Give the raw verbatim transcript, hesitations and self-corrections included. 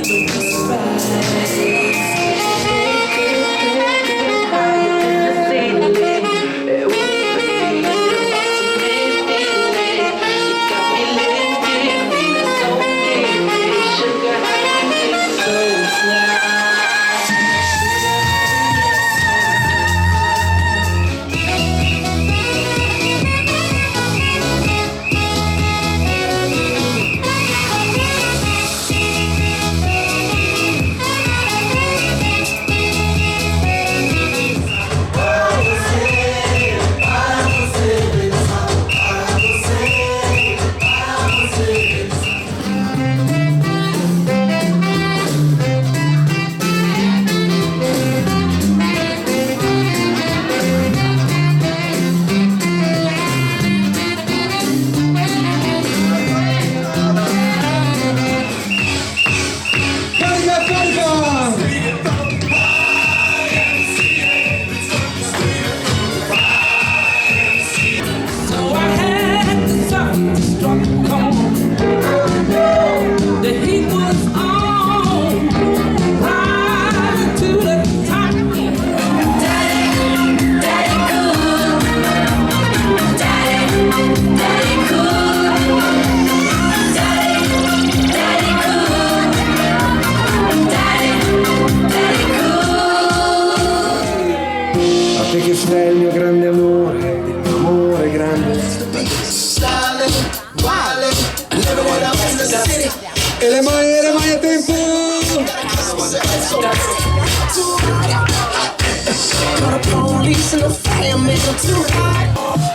Carica, carica! So I had to self-destruct, come on. The heat was on, rising to the top. Daddy, daddy cool. Daddy, daddy cool. Daddy, daddy cool. Daddy, daddy cool. A te che te si el mio grande amore, amore grande. E le mani, e le mani a tempo! Call the police and the firemen too hot.